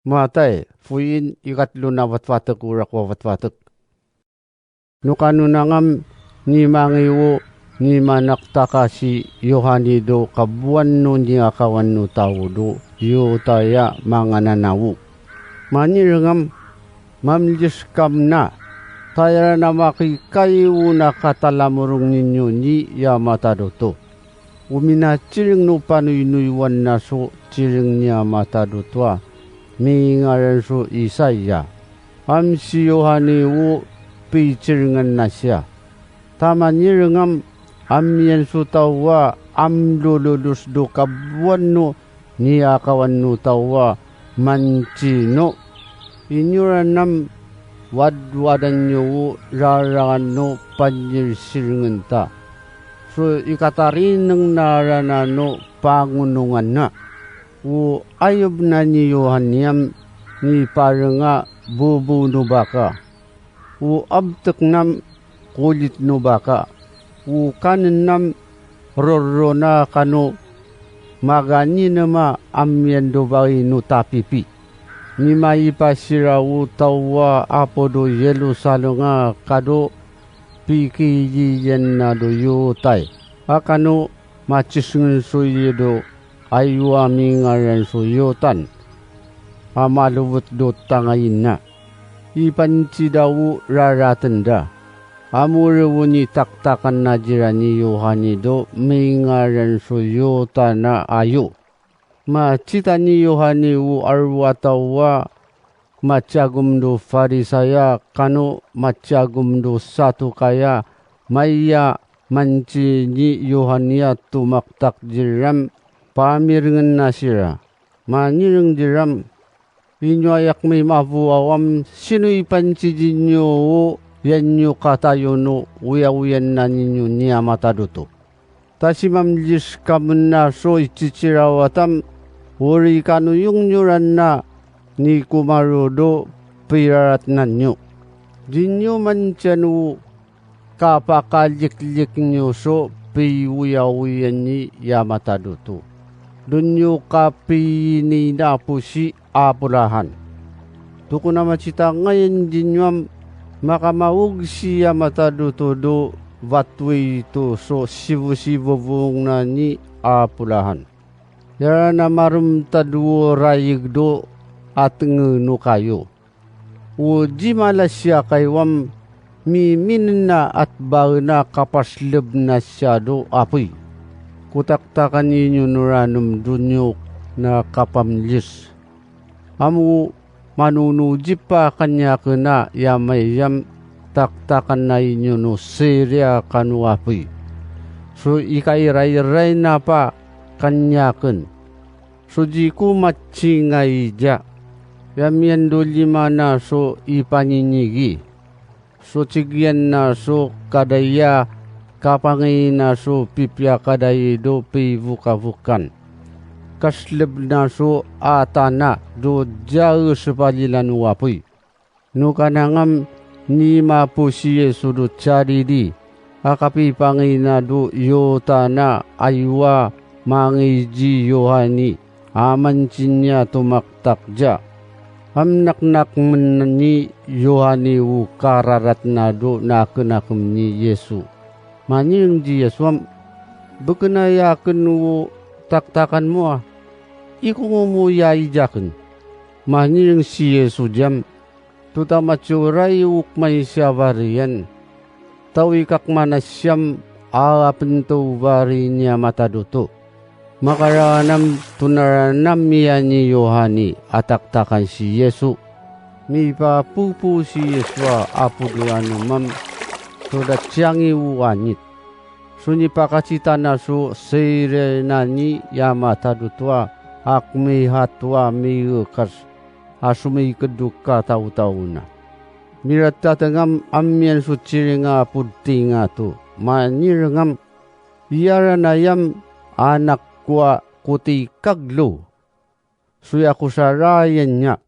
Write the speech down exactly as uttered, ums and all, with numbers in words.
Matay, foin ikatlo na fatfatek o rako a fatfatek. No kano nangam ni mangiwo ni manaktakas i Yohani do kaboan o niakawan o taw do Yotaya mangananawo. Manirengam, mamlis kam na, tayra na makikayo na katalamorong ninyo ni ya matad oto. O minatiring no panoynoywan na so tiring ni ya matad oto a mingaran so Isaya. Am si Yohani o pitiringan na siya. Tamanirengam, amiyan so taw a amlololos do kaboan o niakawan o taw a mantino. Inyoran am wadwadan yo o rarangan o panyirsiringen ta. So ikatarineng na ranan o pangonongan na. O ayob na ni Yohani am nipareng a bobo no baka. O abtek nam kolit no baka. O kanen nam roro na kano maganinem a amiyan do baino tapipi. Ni maipasira o taw a apodo Yerusalem a kado pikiliyan na do Yotaya a kano matisngen so iye do ayo a mingaran so Yotan a malowet do tangayin na. Ipanti da o raraten da. Amore o nitaktakan na dira ni Yohani do mingaran so Yotan a ayo. Matita ni Yohani o aro a taw a matiagom do Farisai a kano matiagom do Satukai a maiya manti ni Yohani a tomaktak diram pamirengen na sira. Manireng diram, inyo a yak mai mafoaw am sino ipanti dinyo o yan yo katayon o oyaoyan na ninyo ni ya matad oto. Tasi mamlis kam na so ititirawat am, ori kanoyong nyo ran na ni komaro do piraratnan yo. Dinyo mantiyan o kapakaliklik nyo so piyoyaoyan i ya matad oto. Don yo kapiini na posi Abraham. Tokon a matitangayan dinyo am makamaogsi ya matad oto do vatoi to so sibosibowong na ni Abraham. Yara na maremtad o rayeg do atenge no kayo. O di malasiya kayo am miminen a atbaen a kapasleb na siya do apoy. Kotaktakan inyo no ranem don yo na kapamlis. Am o manonodipa kaniyaken a ya mai am taktakan na inyo no sere a kano apoy. So ikairairai na pa kaniyaken. So diko matingaija. Ya miyan do lima na so ipaninigi. So tigiyan na so kadai a kapangii na so pipiyakadai do pivokafokan. Kasleb na so atana do diya e sepalilan o apoy. No kanangam ni mapo si Yesu do caridi a kapipangii na do Yotan a ayo a mangiji Yohani a manti niya tomaktak ja. Am naknakmen ni Yohani o kararat na do nakenakem ni Yesu. Manireng ji Yesu am, beken a yaken o taktakan mo a, ikongo mo ya ijaken. Manireng si Yesu jam, totama tiyoray o kmaisa bariyan. Taw i kakmanasiyam a apento bari niya matad oto. Makarawan am tonaran am iya ni Yohani a taktakan si Yesu. Mipapopo si Yesu a apodo anom am so da tiyangi o anit. So nipakatita na so sere na ni ya matad oto a akmihato a miyekas a somiked o kataw-taw na. Miratateng am amiyan so tiring a apod tinga to. Manireng am, iyara na yam anak ko a kotikaglo. So ya kosarayan niya,